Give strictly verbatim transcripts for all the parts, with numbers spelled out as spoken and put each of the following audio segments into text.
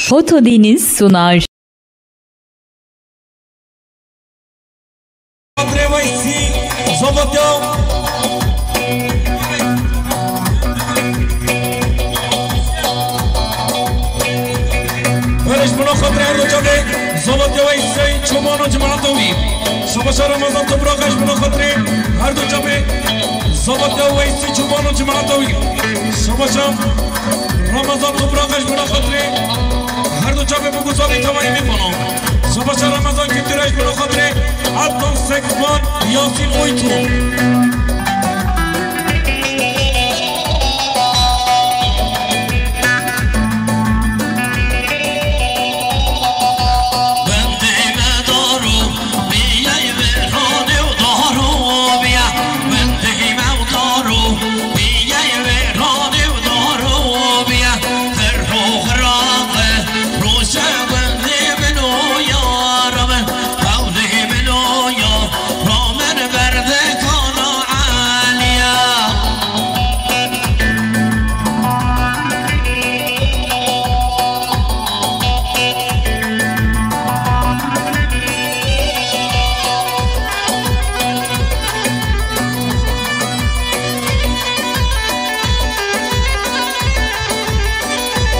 Foto Deniz sunar. Xatirê Weysî, Zovatya. Were ji bona xatirê her du çavê Zovatya Weysî, Çoban û cemaeta wî. Şabaşa Ramazan Toprak ji bona xatirê her du çavê Zovatya Weysî, Çoban û cemaeta wî. Şabaşa Ramazan Toprak ji bona xatirê her du çavê Boguslavî tevayî mêvanan. Şabaşa Ramazan Kültüre ji bona xatirê Adnan Sekban, Yasin Uytu.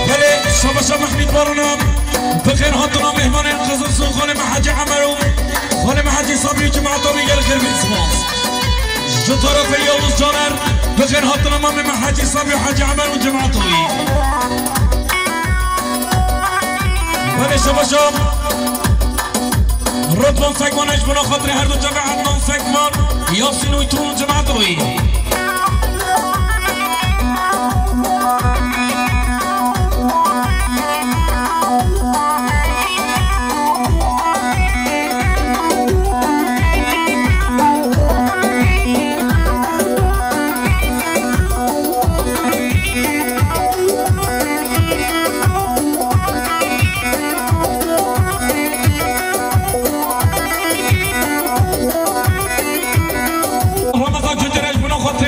Belê, şabaşa Mehmîd Barona, bi xêr hatina mêhmanên Qizilsu, xalê me Hecî Emer û xalê me Hecî Sabrî û cemaeta wî gelek xêr spas. Ji tarafê Yavuz Caner, bi xêr hatina mamê me Hecî Sabrî û Hecî Emer û cemaeta wî. Belê, şabaşa Rotman Sekman, ji bona xatirê her du çavê Adnan Sekman, Yasin Uytu û cemaeta wî. Ramazan Çeçerê ji bona xwe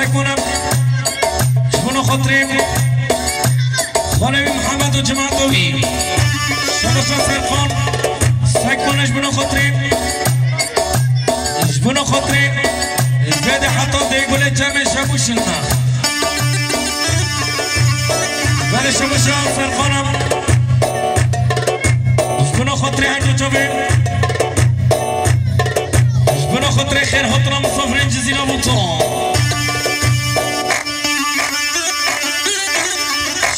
Ji bo xatirê xanê wî Mihemed û cemaeta wî. Şabaşa Serkan, Sekmane ji bo xatirê. Ji bo xatirê zêde heta dê gulê cemê şebû şinna. Belê şabaşa Serkana. Ji bo xatirê her du çavê. Ji bo xatirê xêr hatina misafirên Cizîra Bûtan.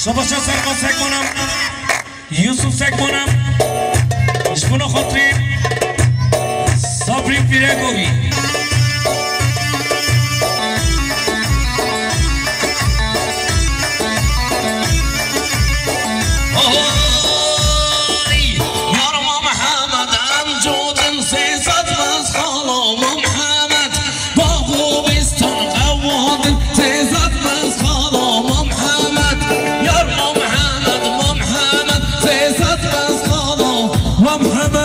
Şabaşa Serkan Sekmane. Yusuf Sekmane. Ji bo xatirê Sabrî Pîrekovî. Oy! Yarma Mihemed em cotên sê sed mezxala ma Mihemed. Bax û bîstan qewadin sê sed mezxala ma Mihemed. Yarma Mihemed, ma Mihemed, sê sed mezxala ma Mihemed.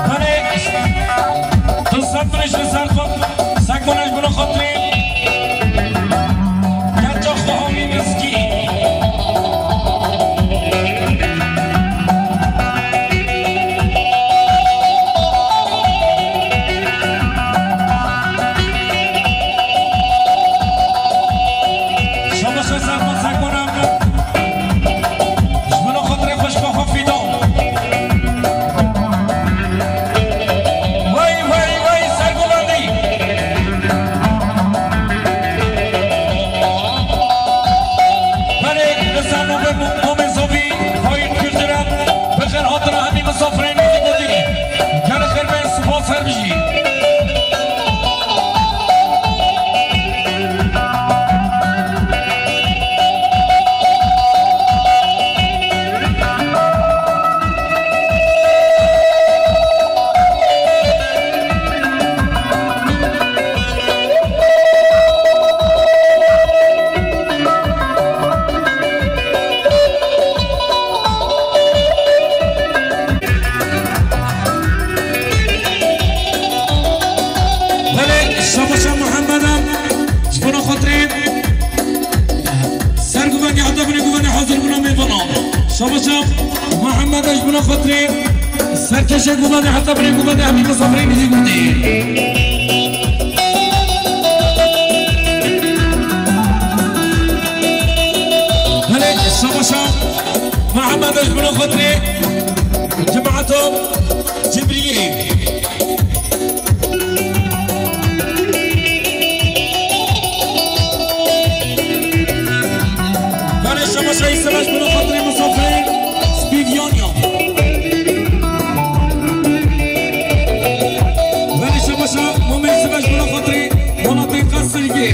Belê, tu sed binêş li ser xwe, Sekmane ji bo xatirê keça xwe Homî Miskî. Şabaşa Serkan Sekmane. Ji bo xatirê xweşka xwe Fîdan. Wey, wey, wey, sergovendî. Belê, li ser navê Mo-, Momê Zovî, Faîd Kulturel, bi xêr hatina hemî misafirên nêzîk û dîrî. Gelek xêr be, spas, her bijî. Belê, şabaşa Mihemed e, ji bo xatirê sergovendî heta binê govendê hazir bûna mêvanan. Şabaşa Mihemed e, ji bo xatirê serkêşê govendê heta binê govendê hemî misafirên nêzîk û dîrî. Belê, şabaşa Mihemed e, ji bo xatirê cemaeta Cibriyê. Belê şabaşa Îsra ji bo xatirê misafirên Spîviyaniya. Belê şabaşa Momê Îsra ji bo xatirê welatên Qesirgê.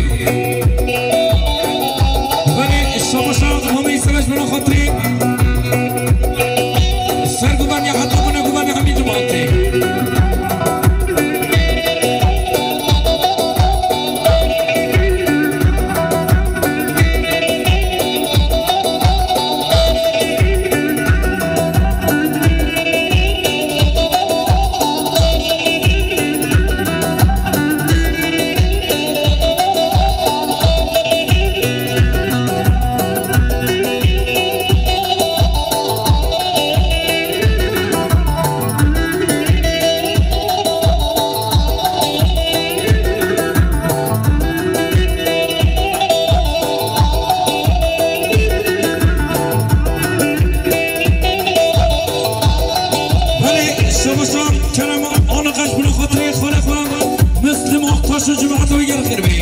Belê şabaşa Momê Îsra ji bo xatirê Yavaştan Kerem Anıkaş bunu hatırı xale xwe Müslüm Aktaş û cemaat wî gel xêr bê.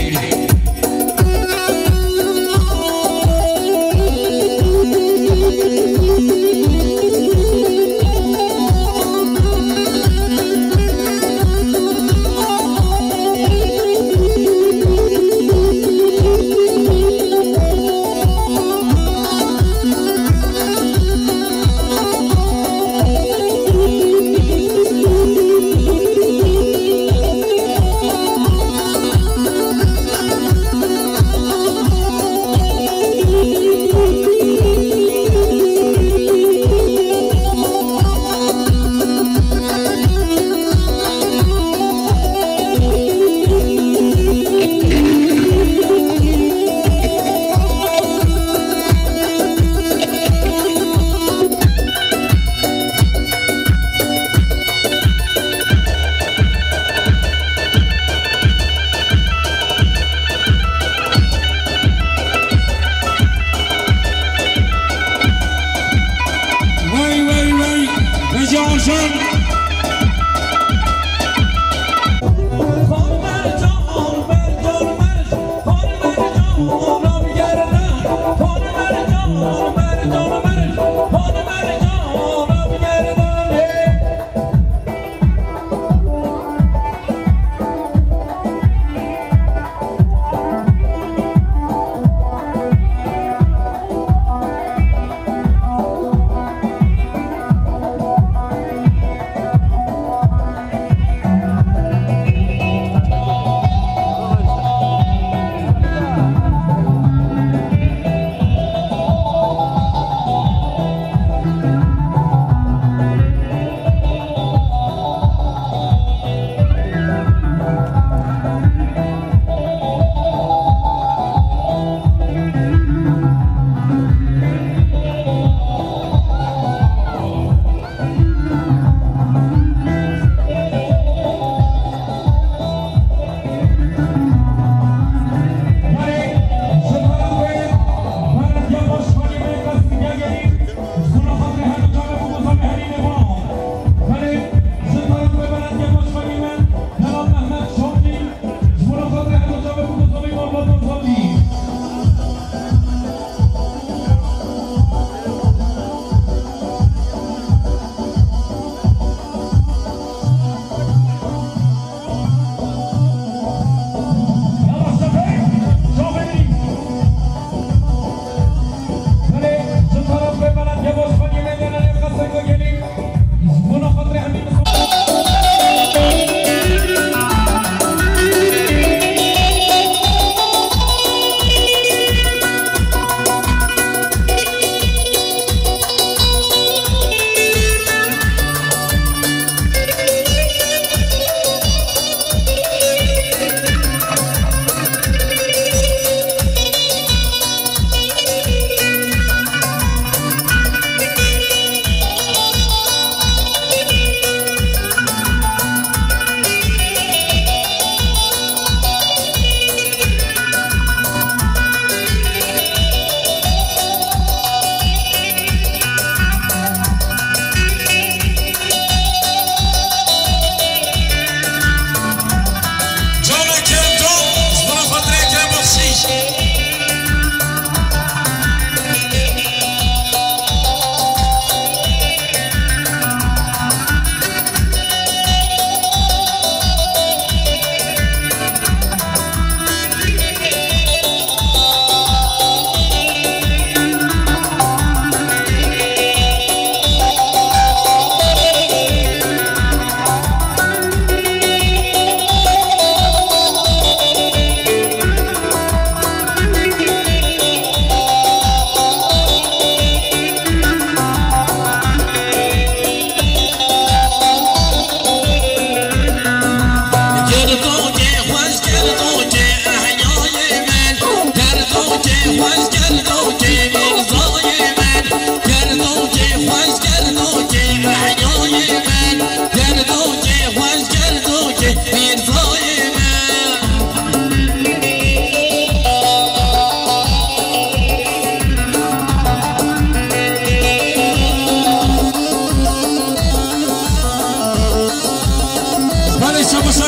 Wey, wey, wey. Recî Ajan.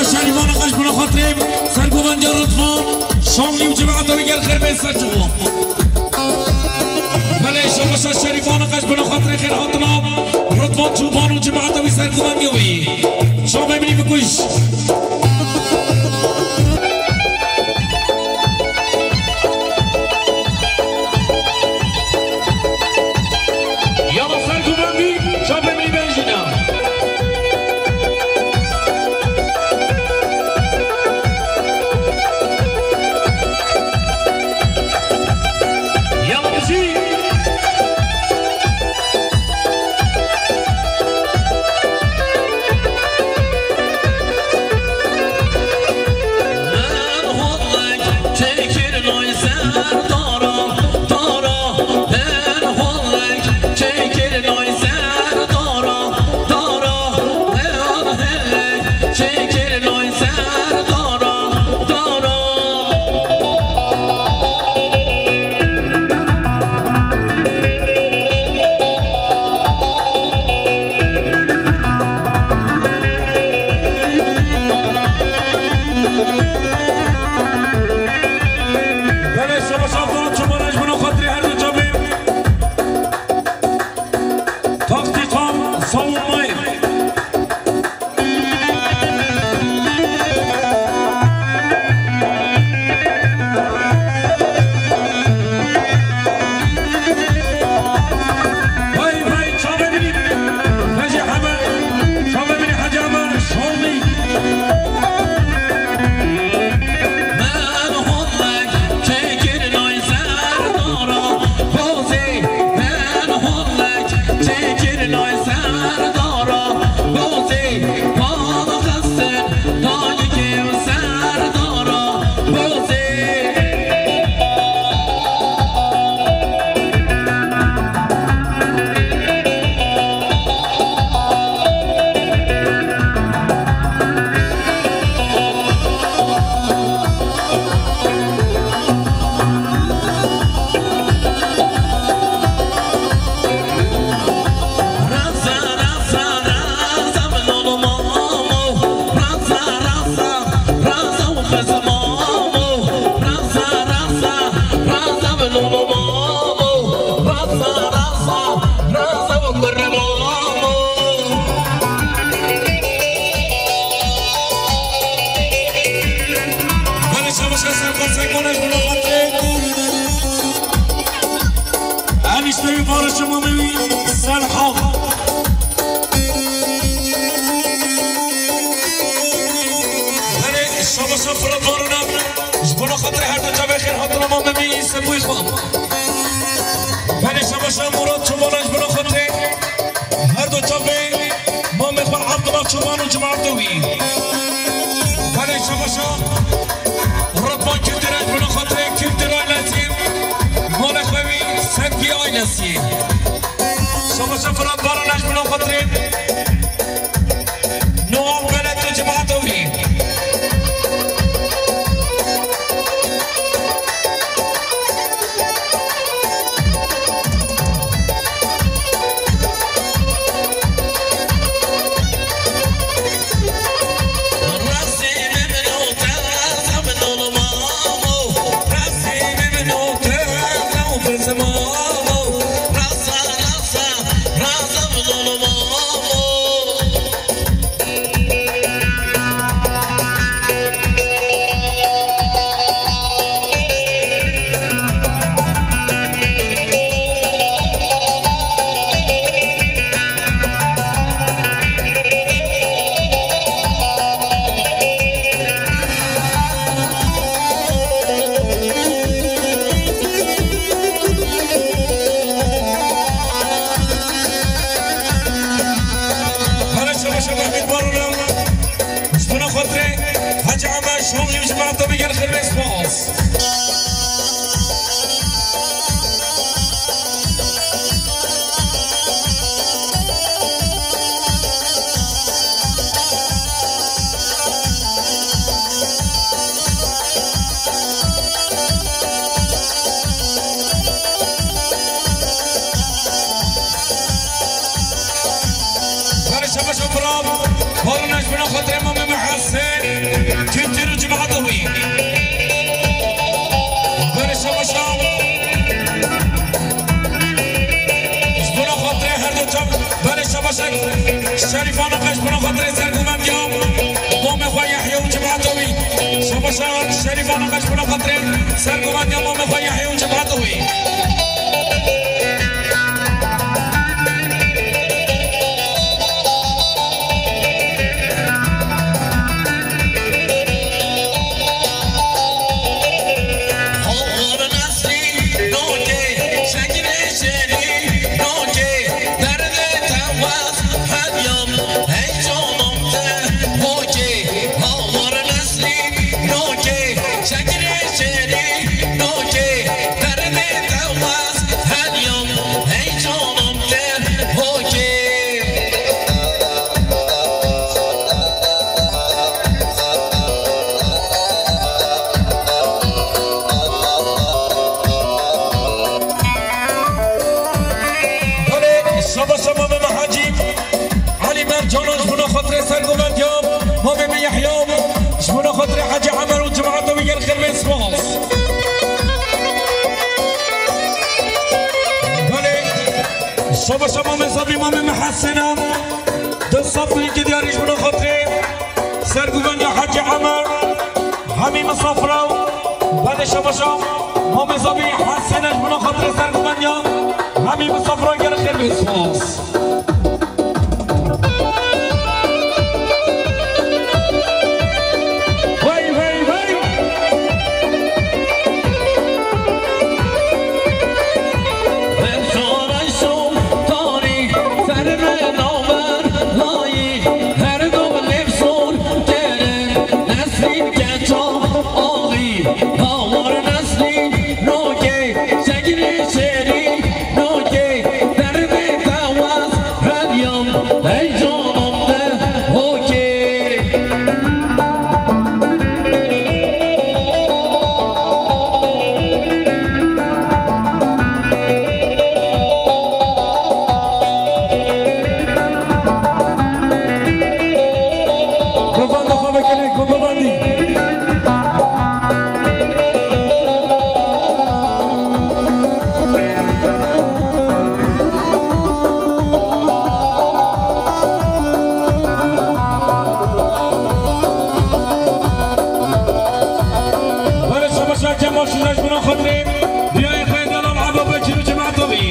Şerîfan Xweş, bi xatirê sergovendiya Ritvan Şanlî û cemaeta wî gel xêr bên ser çû. Belê, şabaşa Şerîfan Xweş, bi xatirê xêr hatina Ritvan Çoban û cemaeta wî sergovendiya wî. Şamê min î bikuş. Yala sergovendî, şamê min î benjîna. Belê, şabaşa Fuat Çoban, ji bo xatirê her du çavê. Taktika savunmayê. Vay, vay, çavê min î. Hecî Hemed, çavê min î Hecî Hemed, Şanlî. Belê, şabaşa ser xwe, ser xwe, ji bo xatirê. Enişte wî, barişê mamê wî, Serhan. Belê, şabaşa Firat Baran e. Ji bo xatirê her du çavê xêr hatina mamê wî, Sebûyê xwe. Belê, şabaşa Murat Çoban e, ji bo xatirê her du çavê mamê xwe Abdullah Çoban û cemaeta wî. Belê, şabaşa Ritvan Kültür e, ji bo xatirê Kültür ailesî, malê xwe wî, Sedkî ailesî. Şabaşa Firat Baran e, ji bo xatirê Noam Belet û cemaeta wî. Hele şabaşa Mehmet Baroğlu. Ji bo xatirê Hacı Ahmet Şanlı û cemaeta wî gel xêr bên spas. Barış Abaş Abram, Barış Abaş Abram, Barış Abaş Abram, Tîmtir û cemaeta wî. Belê şabaşa. Ji bona xatirê her du çav. Belê şabaşa. Şerîfana xwe ji bona xatirê sergovendiya mamê xwe Yehya û cemaeta wî. Şabaşa Şerîfana xwe ji bona xatirê sergovendiya mamê xwe Yehya û cemaeta wî. Belê, şaba şaba Mehmet Hacî. Elî Mercan ji bona xatirê sergovendiya mamê me Yehya, ji bona xatirê Hecî Emer û cemaeta wî gelek xêr bên spas. Belê, şaba şaba Mezabî mamê me Hesena, du sed frank diyarî ji bona xatirê sergovendiya Hecî Emer, hemî misafira û belê şaba şaba mamê Zabî Hesena ji bona xatirê sergovendiya hemî misafira gelek xêr bên spas. Vey, vey, vey! Govenda xwe vekirê, govendî. Belê şabaşa Kemal Şîraj buna xatirê biyayê xwe delal Eba Bekir û cemaeta wî.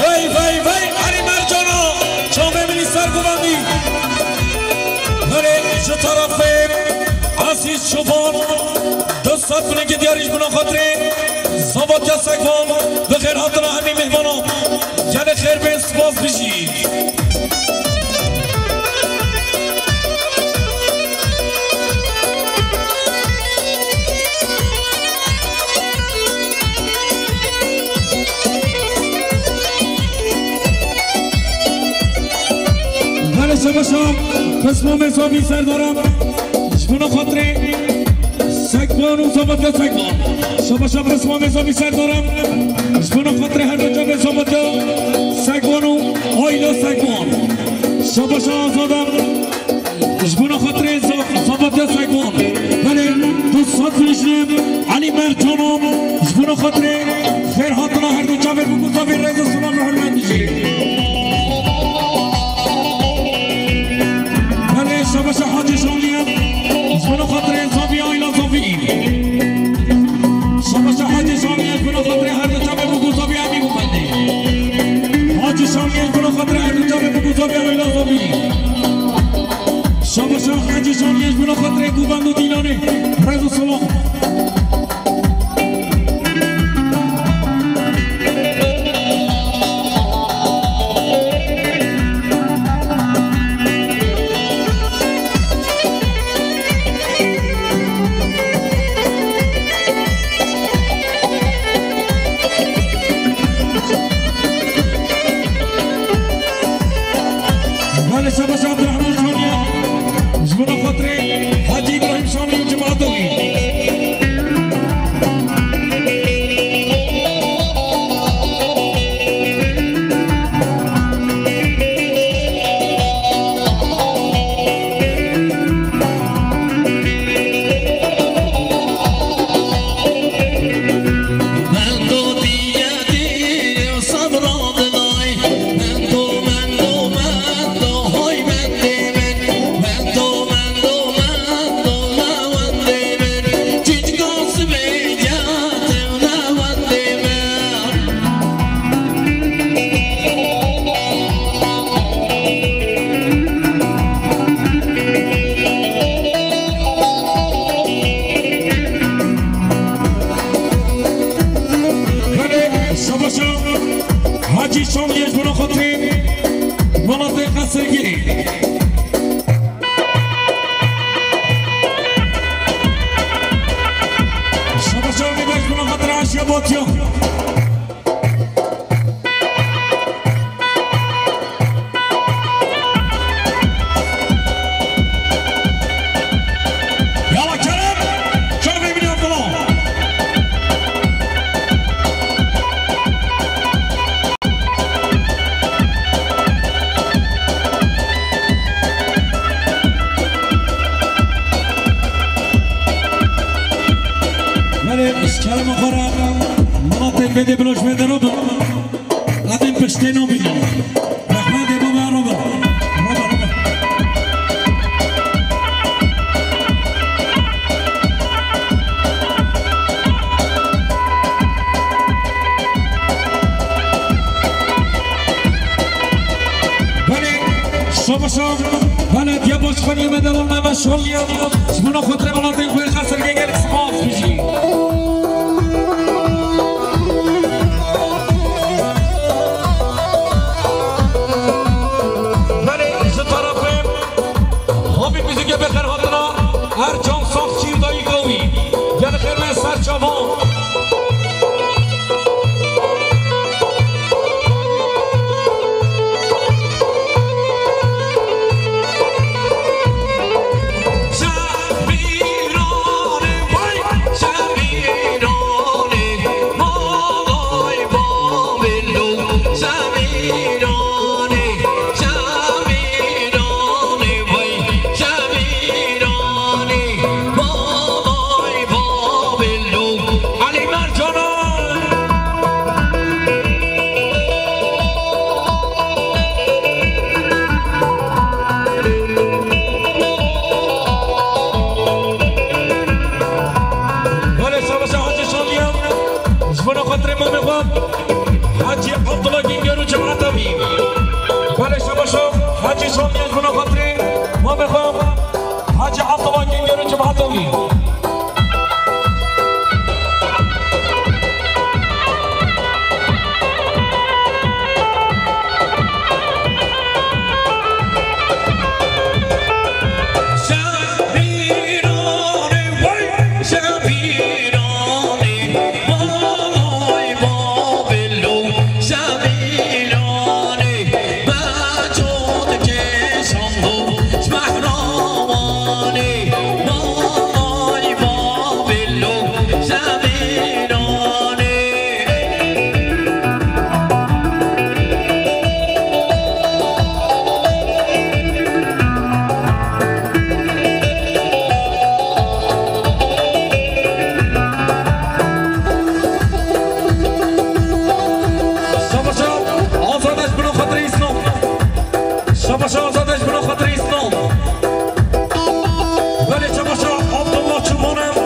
Vey, vey, vey, Elî Mercano, çavê min î ser govendî. Belê ji terefê Ezîz Çoban, du sed binekê diyarî ji bina xatirê Zavatya Sekvan, bi xêr hatina hemî mêhvanan. Gelek xêr bên, spas bijî. Belê şabaşa, pismamê Zabî Serdaran, ji bona xatirê Sekvan û Zavatya Sekvan. Şabaşa pismamê Zabî Serdaran, ji bona xatirê her du çavê Zavatya Sekvan û Ayla Sekvan. Şabaşa Azadan, ji bona xatirê Za-, Zavatya Sekvan. Belê, du sed binijne Elî Mercano, ji bona xatirê xêr hatina her du çavê bû ku Zavî rêz û silav û hurmet dijî. Belê, şabaşa Hacî Şanliye, ji bona xatirê Zavî, Ayla Zavî. Şabaşa Hacî Şanliye, ji bona xatirê her du çavê bû ku Zavî hemî bû bendê. Hacî Şanliye, ji bona xatirê her du çavê bû ku Zavî, Ayla Zavî. Şabaşa Hacî Şanliye, ji bona xatirê govend û dîlanê. Rêz û silav. Şomiyê ji bo xatirê welatê Qesirgirê. Şabaş Avdî Bey ji bo xatirê Aşiya Botiyan. Yala Kerem, çavê min ya Filo. Belê, ji kerema xwe re, miletê vê dê bila ji vê derû bin. Em ê piştê nabînin. Rehmetê baba Robert. Robert, Robert. Belê, şabaşa, belediye başkanı me devam me meşgul ya. Ji bo xatirê welatê xwe Qesirgê gelek spas bijî. Belê, ji tarafê Hobî muzîkê bi xêr hatina Ercan Saxçî û dayika wî. Gelê xêr me ser çavan. Belê şabaşa Hacî Şamiyan, ji bo xatirê mamê xwe, Hacî Abdullah Güngör û cemaeta wî. Belê şabaşa Hacî Şamiyan, ji bo xatirê mamê xwe, Hacî Abdullah Güngör û cemaeta wî. Şabaşa Azad, ji bo xatirê Îslam. Şabaşa Azad, ji bo xatirê Îslam. Belê şabaşa Abdullah Çumanem,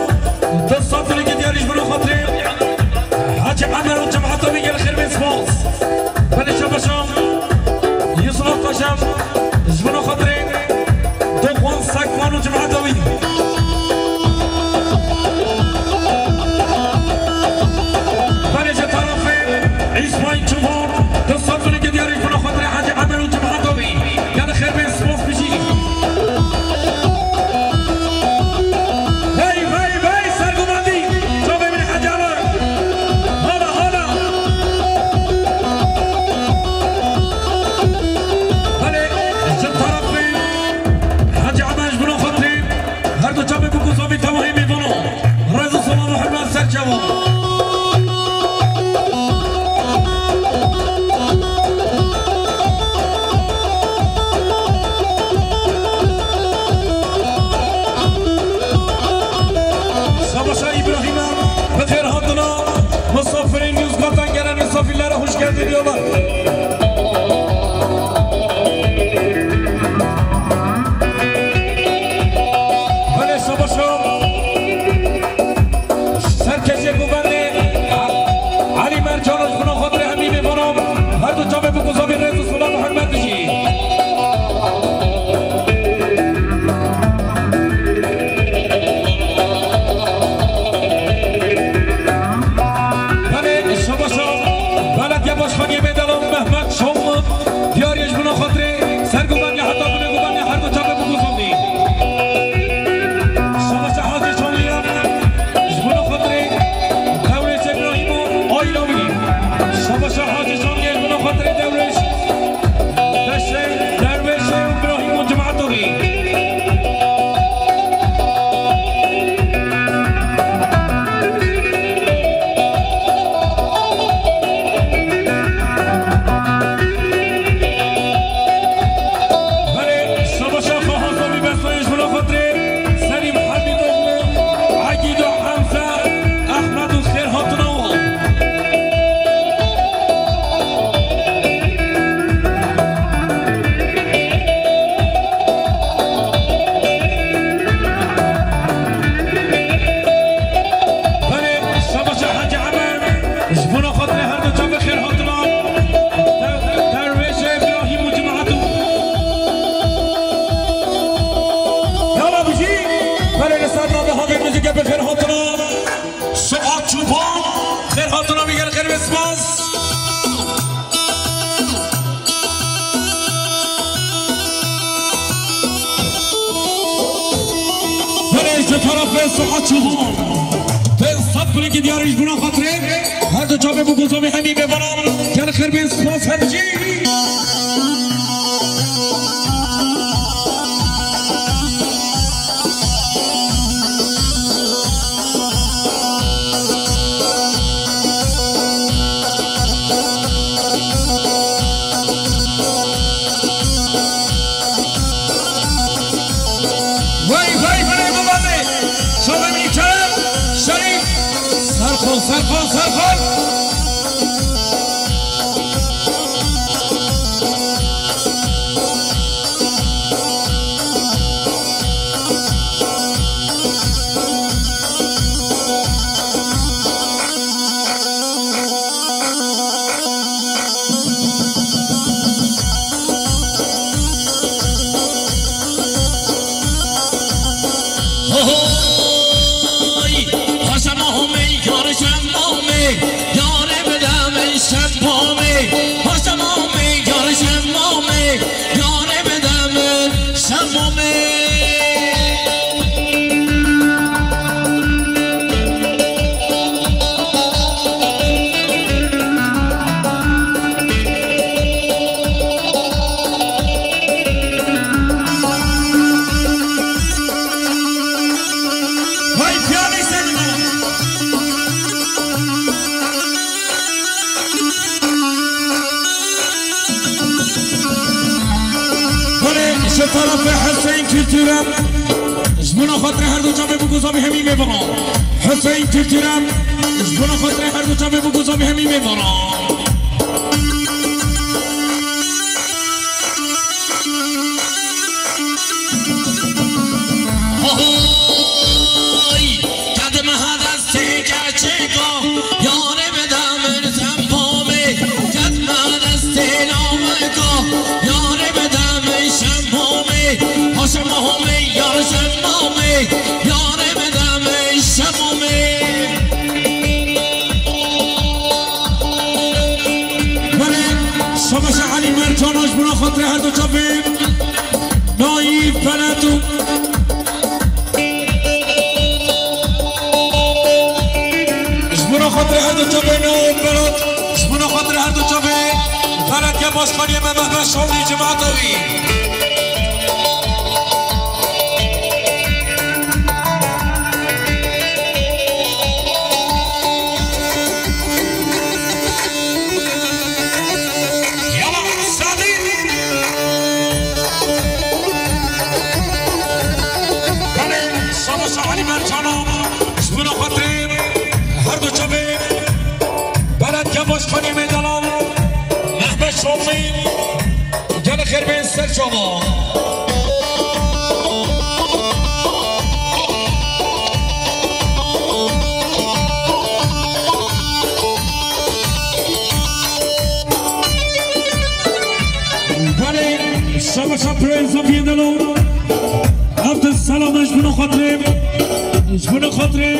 du sed filîkê diyarî ji bo xatirê Hacî Emer û cemaeta wî, gelê xêr bê, spas. Belê şabaşa Yusuf Aktaşem, ji bo xatirê Dokwan Sekman û cemaeta wî. Belê ji tarafê Îsmaîl Çuvar, du sed filîkê diyarî ji bo xatirê Hacî Emer û cemaeta wî. Gelê xêr bê, spas bijî. Hey, hey, hey, sergomandî. Çavê min Hecî Emer. Hala, hala. Belê, ji tarafê Hecî Emer ji bo xatirê her du çavê ku ku zavî tevahî mêvano. Rêz û selam û hurmet ser çavan. Spas. Belê ji tarafê Suhat Çoban. Te sed kulekî diyar ji bona xatirê. Her du çavê bû gozomê hemî mêvanan. Gel xêr bên, spas her cî. Vay, vay, vay, bavê. Şovê min Kerem, Şerîf. Serxol, serxol, serxol. Hoy! Paşa Mahmê, yarışan Mahmê, yarê bide min şem Mahmê. Paşa Mahmê, yarışan Mahmê, yarê bide min şem Mahmê. Vay piyanî seni. Belê, ji tarafê Hüseyin Kültüre. Ji bona xatirê her du çavê bû gozomê hemî mêvanan. Hüseyin Kültüre. Ji bona xatirê her du çavê bû gozomê hemî mêvanan. Hoy! Kedime destê keçika, yarê bide min tempomê. Kedime destê navika, yarê bide min şemomê. Paşa Mahmê, yar şemomê, yarê bide min şemomê. Belê, şabaş Elî Mercan, ji bona xatirê her du çavê. Naîf Belet û ji bona xatirê her du çavê Naîf Belet, ji bona xatirê her du çavê Belet ya Başkanê me Mehmet Şomî cemaeta wî. Yala Sadî. Belê, şabaş Elî Mercana, ji bona xatirê her du çavê Belediye Başkanê me delal Mehmet Şomî. Gelek xêr bên ser çava. Belê, şabaşa Pirê Zafiyê Delo. Abdul Selam ji bona xatirê. Ji bona xatirê.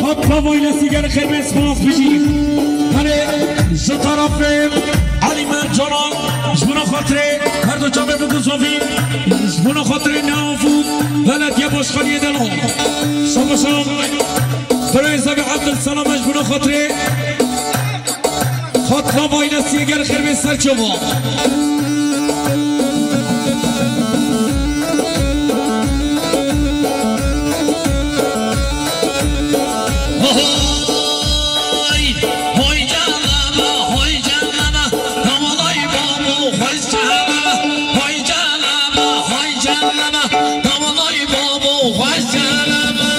Fatma Vaylesi gelek xêr bên spas bijî. Belê, ji tarafê Elî Mercana, ji bona xatirê her du çavê biguzovî, ji bona xatirê nav û belediye başkaniyê de lo. Şabaşa Birêz Ebî Ebdil Selam, ji bona xatirê Fatma Vaylesiyê gelek xêr bên ser çava. Hoy, hoy canana, hoy canana, damalay babo, hoş canana, hoy canana, hoy canana, damalay babo, hoş canana.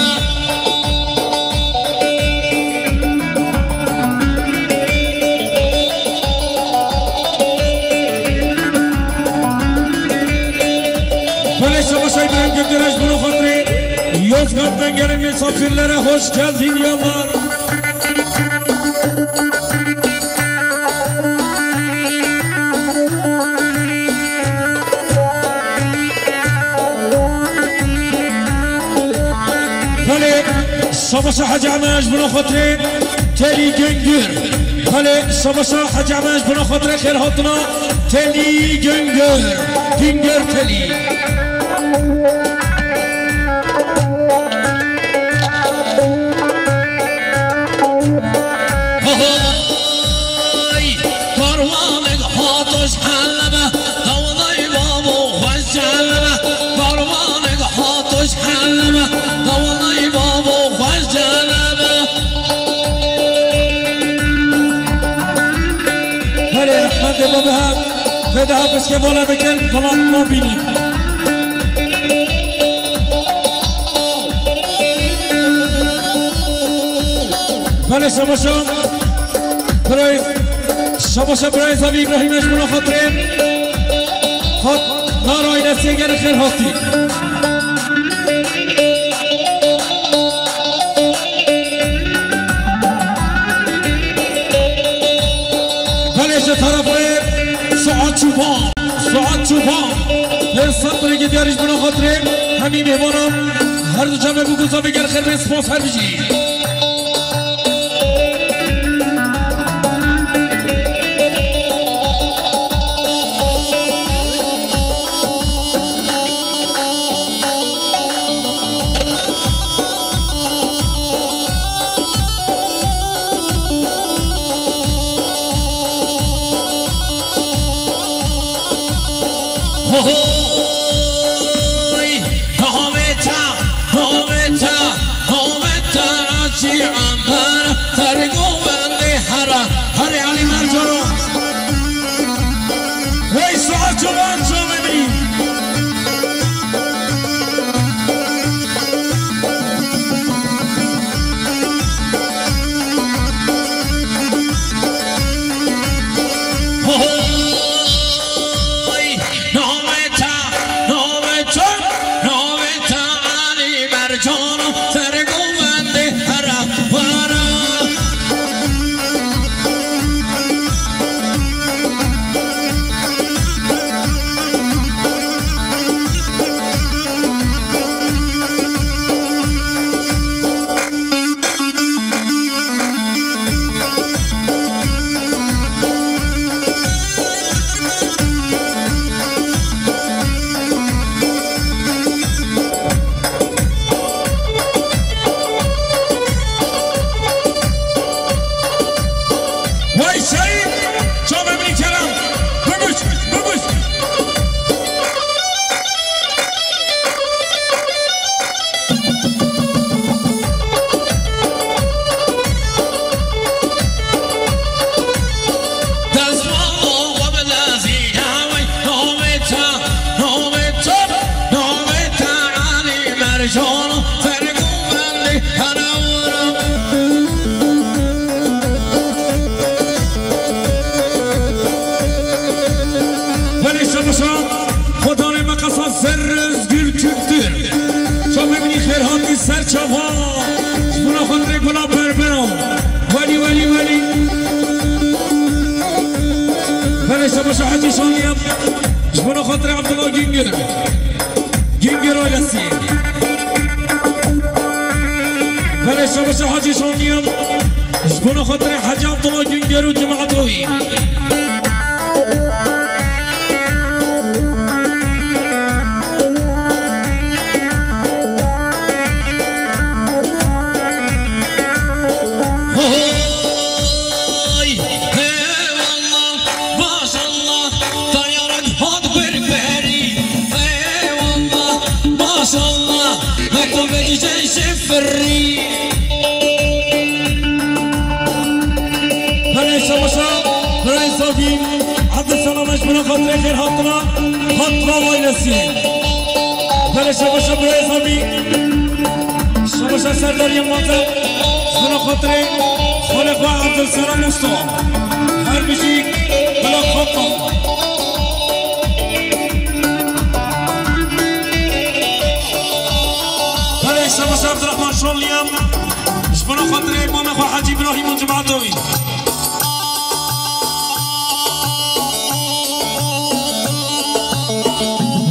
Belê şabaşa Îbrahîm Gökdereş, ji bona xatirê Yozgat ve gelen misafirlere hoş geldin yollar. Belê şabaşa Hacı Ahmet, ji bona xatirê Telî Güngör. Belê, şabaşa Hecî Ehmed ji bona xatirê xêr hatina. Telî Güngör. Güngör Telî. Hay, karwanek hatoş helebe, dawlay babo xweş celebe. Karwanek hatoş helebe, dawlay babo xweş celebe. Belê, rehmetê babe, feda pişkevala bikin, falan ma bînî. Belê, şabaşa. Birayê, şabaşa birayê Zavî Îbrahîm, ji bona xatirê xat nara ailesê gelê xêr hatî. Belê ji terefê Suat Çûban, Suat Çûban. Her sed birêkê diyarî ji bona xatirê hemî mêvanan her du çavê bû ku Zavî gelê xêr bê, spas her bijî. Hohoy, navê te, navê te, navê te Hacî Enver, sergovendê here, here Elî Mercan. Wey Suat Çoban, çavê min. Hohoy, navê te, navê te, navê te Elî Mercan, sergovendê here were. Wey Şehîd, çavê min kerem, bibûş, bibûş. Destmala xwe bide zî ya wey, navê te, navê te, navê te Elî Mercan, sergovendê here were. Belê şabaşa, xwedanê me qesa Zer Özgür Kürktür. Çavê min î xêr hatî ser çava. Ji bona xatirê gula berbera. Welî, welî, welî. Belê şabaşa Hecî Şanliyem. Ji bona xatirê Abdullah Güngör. Güngör ailesi. Belê şabaşa Hecî Şanliyem. Ji bona xatirê Hecî Abdullah Güngör û cemaeta wî. Hoy, eyvallah, maşallah, dayarek hat berberî. Eyvallah, maşallah, heko vecî ceyşê firî. Belê şabaşa, birayê Zavî, Abdulselam, ji bona xatirê xêr hatina, hatina ailesî. Belê şabaşa birayê Zavî, şabaşa Serdarê Yilmazê, ji bona xatirê xalê xwe Abdulselam Usta. Her bijî bila xatina. Belê şabaşa Abdurrahman Şanliyem. Ji bona xatirê mamê xwe Hecî Îbrahîm û cemaeta wî.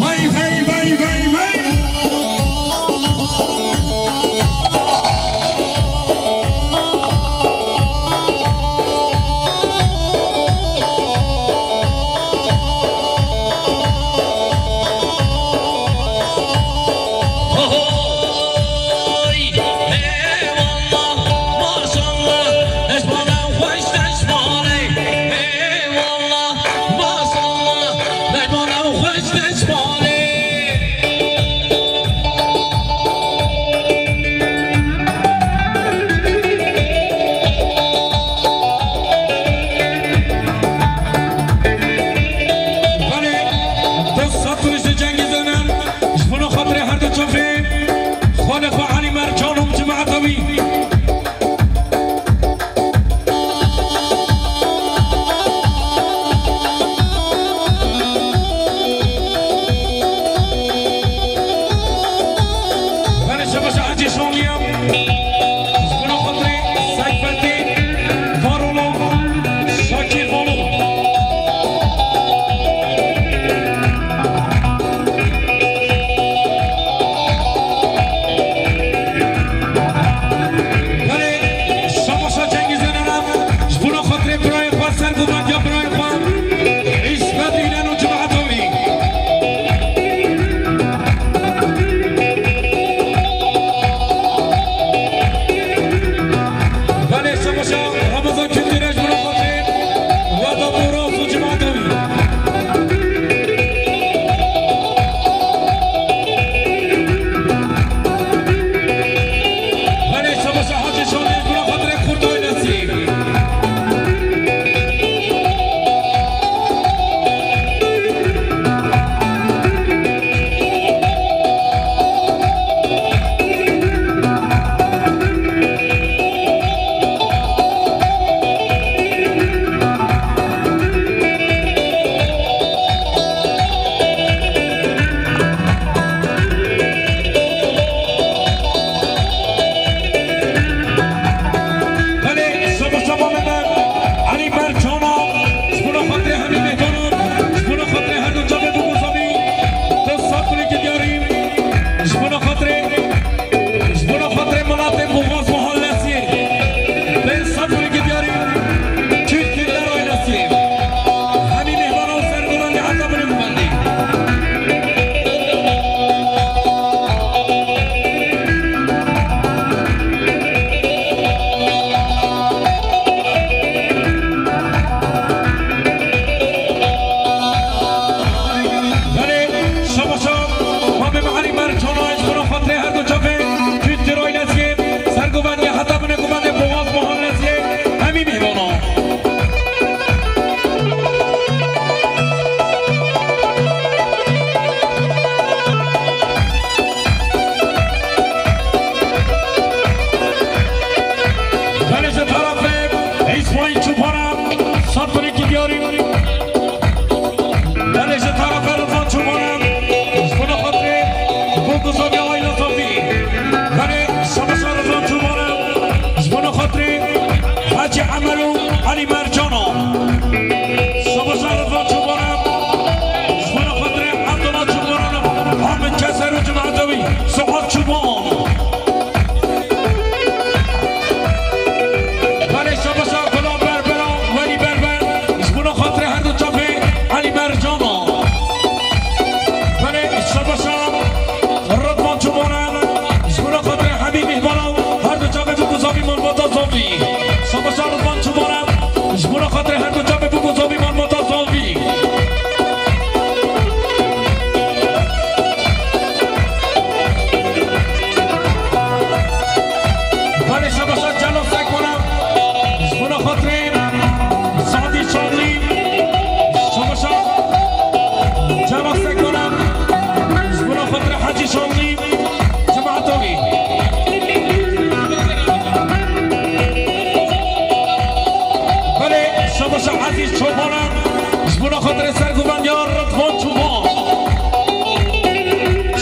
Vay, vay, vay, vay, vay. Para, Santûrîkî diyarî. Belê ji tarafa Ridvan Çûmana, ji bona xatirê Bûk û Zovî, aîla Zovî. Belê şabaşa Ridvan Çûmana, ji bona xatirê Hecî Emer û Elî Mercana. Şabaşa Ridvan Çûmana, ji bona xatirê Abdullah Çûmana, Hamid Keser û cemaeta wî, Suat Çûman. Belê şabaşa Gulam Berbera, Welî Berber, ji bona xatirê her du çavê Elî Mercana. Belê şabaşa Ridvan Çûmana, ji bona xatirê Hemî Mîhmana, her du çavê Bûk û Zovî, malbata Zovî. Şabaşa Ridvan Çûmana, ji bona xatirê her du çavê Bûk û Zovî, malbata Zovî. Belê şabaşa Celal Sekmana, ji bona xatirê Sadî Şanlî, şabaşa Celal Sekmana, ji bona xatirê Hecî Şanlî, cemaeta wî. Belê şabaşa Ezîz Çobana, ji bona xatirê serguvendiya Ridvan Çûman.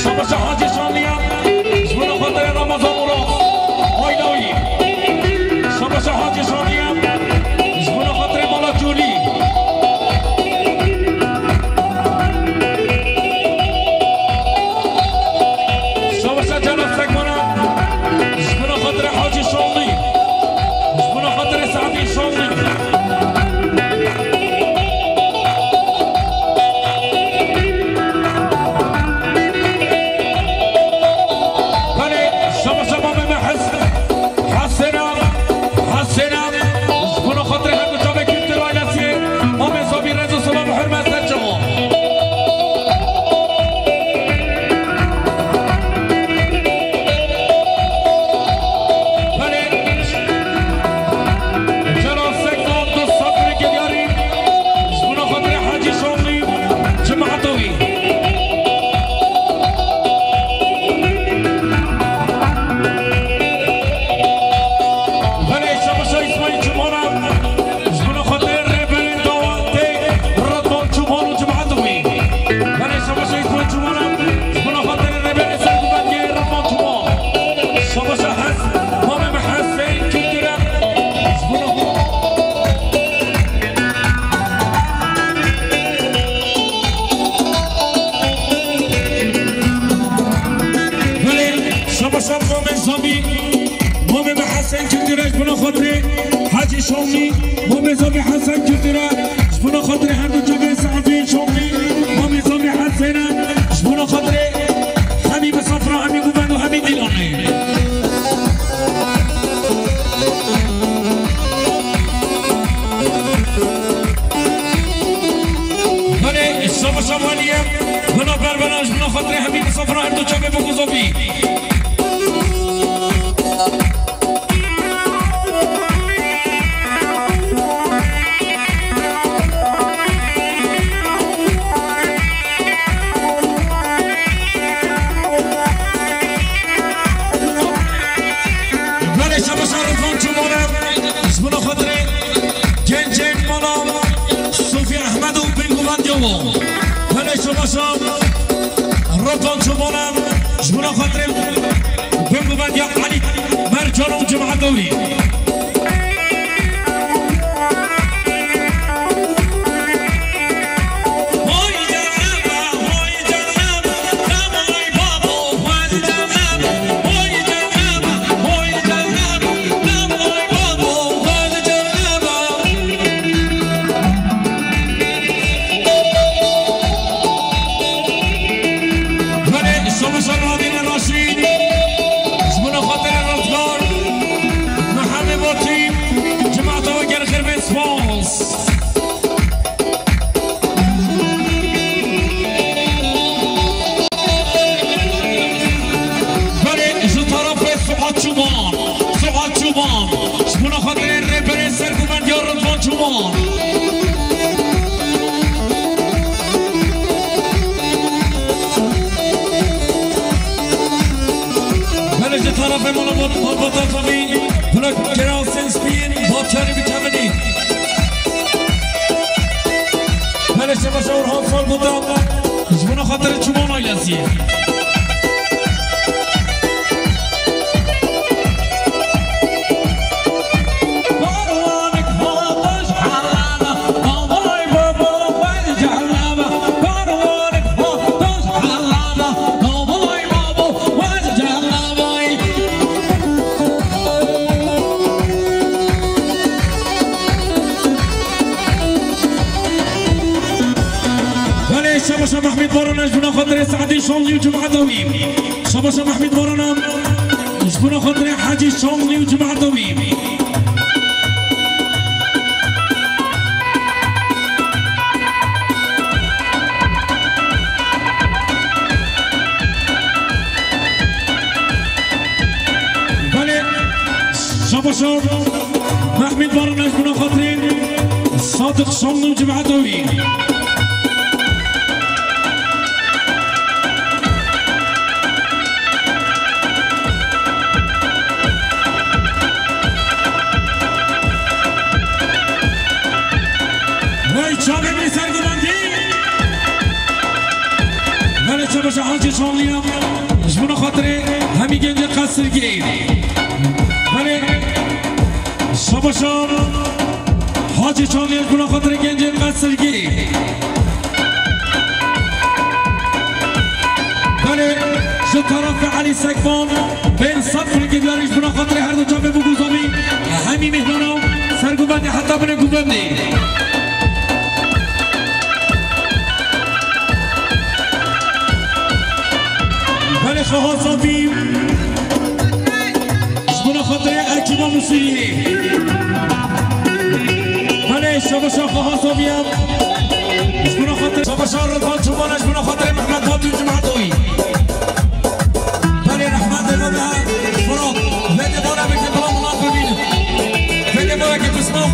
Şabaşa Hacî Şanliya, ji bona xatirê Ramazan Uras, aîla wî. Şabaşa Hacî Şanliya, ji bona xatirê mala Colî. Şabaşa Celal Sekmana, ji bona xatirê Hacî Şanlî, ji bona xatirê Sadî Şanlî. Belê, şabaşa mamê me Hes-, Hesêna, Hesêna, ji bona xatirê her du çavê kultur ailesiyê, mamê Zovî rêz û selam û hurmet ser çawa. Belê. Celal Sekdan, dost Santûrîkê diyarî, ji bona xatirê Hecî Şanlî, cemaeta wî. Belê, şabaşa Îsmaîl Çûmana, ji bona xatirê rêberên dawetê Ridvan Çûman û cemaeta wî. Belê şabaşa Îsmaîl Çûmana, ji bona xatirê rêberê serguvendiya Ridvan Çûman. Şabaşa Hes-, mamê me Hesên Kultura, ji bona xwe. Belê şabaşa mamê Zovî. Mamê me Hesên Kultura ji bona xatirê Hecî Şanlî, mamê Zovî Hesen Kultura, ji bona xatirê her du çavê Seîdê Şanlî, mamê Zovî Hesêne, ji bona xatirê hemî misafira, hemî guvend û hemî dîlanê. Belê, şabaşa Welî ye, Gulam Berbera, ji bona xatirê hemî misafira her du çavê Bûk û Zovî. Belê şabaşa Rizvan Çûmane, ji bona xatirê gencên mala Sofî Ehmed û binguvendiya wan. Belê şabaşa Rizvan Çûmane, ji bona xatirê binguvendiya Elî Mercan û cemaeta wî. Belê, şabaşa Nadîne Naşîn, ji bona xatirê Rizgar, Mehemê Batî, cemaeta we gelek xêr bên, spas. Belê, ji tarafê Suat Çûman, Suat Çûman, ji bona xatirê rêberê serguvendiya Rizvan Çûman. Belê ji tarafê mala Bat-, Malbata Zovî, bila kira Husên Spiyên, Batçarî bitevinî. Belê, şabaşa Mehmet Baran, ez ji bona xatirê Seedî Şanlî û cemaeta wî. Şabaşa Mehmet Baran, ji bona xatirê Hecî Şanlî û cemaeta wî. Belê, şabaşa Mehmet Baran, ez ji bona xatirê Sadiq Şanlî û cemaeta wî. Vay çavê min sergumandî. Belê, çabaşa Hacî Şanlî ya. Ji bona xatirê hemî gencê Qesirgê. Belê, şabaşa Hacî Şanlî ya ji bona xatirê gencê Qesirgê. Belê, ji tarafê Elî Sekvan, pênc sed frank diyarî ji bona xatirê her du çavê bû guzamî. Hemî mêhmana serguvendê heta binê guvendê. Belê, Xaha Safî. Ji bona xatirê Ekîba Musîrî. Belê, şabaşa Xaha Safiye. Ji bona xatirê, şabaşa Ridvan Çoban, ji bona xatirê Mehmet Fatû Cumatoyî. Belê, rehmetê Firat. Vê dê bana bike, bala milat bibînin. Vê dê bana ke pismam.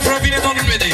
Firavînê dan min wê